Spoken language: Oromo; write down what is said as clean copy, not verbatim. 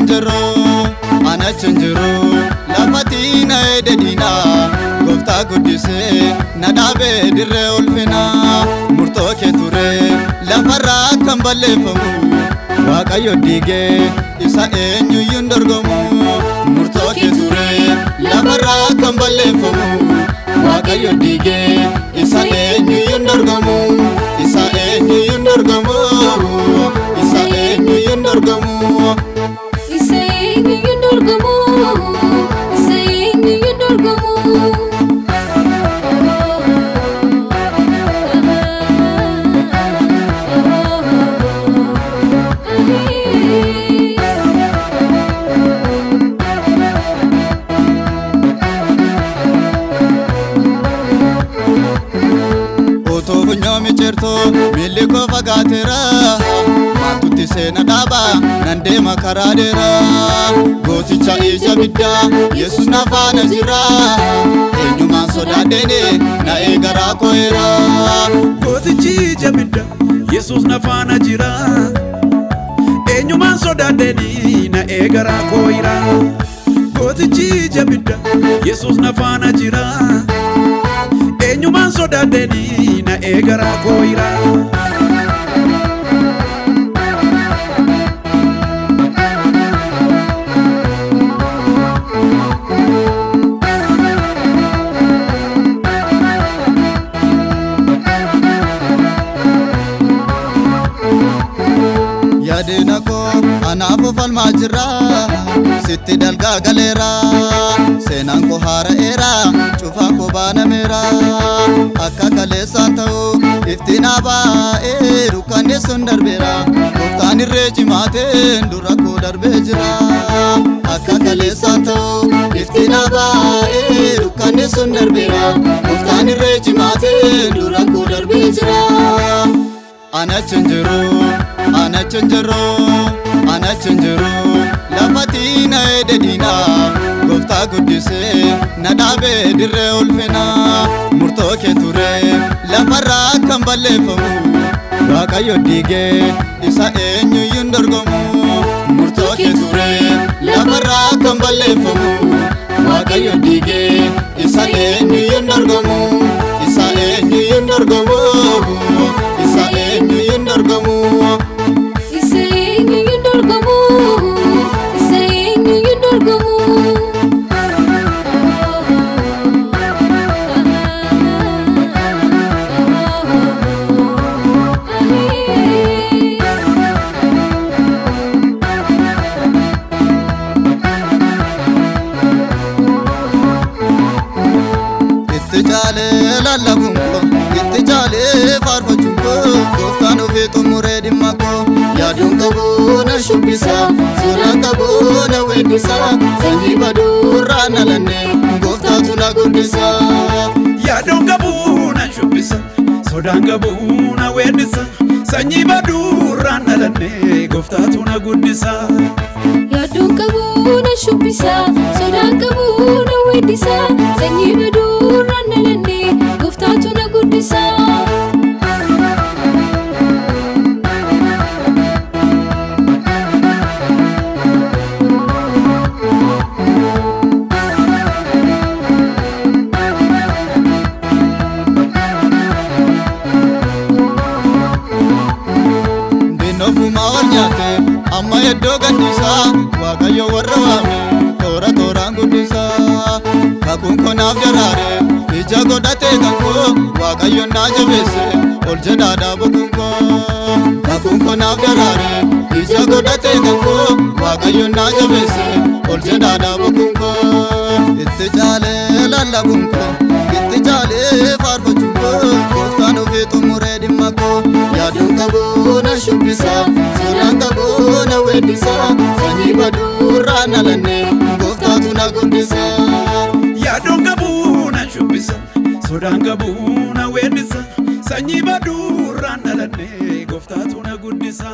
jiru, anachi hin jiru, lafatti na ededina. Gooftaa guddisee na dhaabee dirree ulfina. Murtoo kee ture lafarraa kan balleeffamu. Waaqayyo diigee isa eenyuyyuu hin dorgomu. Murtoo kee ture lafarraa kan balleeffamu. Waaqayyo diigee isa eenyuyyuu hin dorgomu. Isa eenyuyyuu hin dorgomu. Isa eenyuyyuu hin dorgomu. Isa eenyuyyuu hin dorgomu. Isa eenyuyyuu hin dorgomu. Utuu funyoo micirtuu miilli koo fagaateera. Maaltutti seena dhaaba nan deema karaa dheeraa. Gooticha ija biddaa Yesus na faana jira. Eenyumaan sodaadheeni na eegaraa koo'eera. Gootichi ija bidda Yesus na faana jira. Eenyumaan sodaadheeni na eegaraa koo'ira. Gootichi ija bidda Yesus na faana jira. Eenyumaan sodaadheeni na eegaraa koo'ira. Yaadina koo anaafu falmaa jira. Sitti dalgaa galeera. Seenaan koo haara'eera. Cufaan koo baanameera. Akka kaleessaan ta'u iftiin baa'ee dukkanni sun darbeera. Gooftaan irree cimaateen dura koo darbee jira. Akka kaleessaan ta'u iftiin baa'ee dukkanni sun darbeera. Gooftaan irree cimaateen dura koo darbee jira. Anachi hin jiru, anachi hin jiru, anachi hin jiru, lafatti na ededina. Gooftaa guddisee na dhaabee dirree ulfina. Murtoo kee ture lafarraa kan balleeffamu. Waaqayyo diigee isa eenyuyyuu hin dorgomu. Murtoo kee ture lafarraa kan balleeffamu. Waaqayyo diigee isa eenyuyyuu hin dorgomu. Isa eenyuyyuu hin dorgomu. Isa eenyuyyuu hin dorgomu. Isa eenyuyyuu hin dorgomu. Isa eenyuyyuu hin dorgomu. Itti caalee lallabuun koo, itti caalee faarfachuun koo, gooftaan ofii xumuree dhimma koo. Yaaduun qabu na shubbisa, suuraan qabu na weeddisa, sanyii baduurraa na lanne gooftaatu na guddisa. Yaadoon qabu nan shubbisa, sodaan qabu na weeddisa, sanyii baduurraan dhalanne gooftaatu na guddisa. Yaadoon qabu na shubbisa, sodaan qabu na weeddisa, sanyii baduurraan dhalanne gooftaatu na guddisa. Diinoofumaa ol nyaate amma iddoo gaddisaa. Waaqayyo warra waame toora tooraan guddisaa. Kakuun konaaf daraare ija godhatee kan koo, Waaqayyo naa jabeesse ol jedhaadhaa boquun koo. Kakuun konaaf daraare ija godhatee kan koo, Waaqayyo naa jabeesse ol jedhaadhaa boquun koo. Itti caalee lallabuun koo, itti caalee faarfachuun koo, gooftaan ofii xumuree dhimma koo. Yaaduun qabu na shubbisa, suuraan qabu na weeddisa, sanyii baduurraa na lanne gooftaatu na guddisa. Yaadoon qabu nan shubbisa, sodaan qabu na weeddisa, sanyii baduurraan dhalanne gooftaatu na guddisa.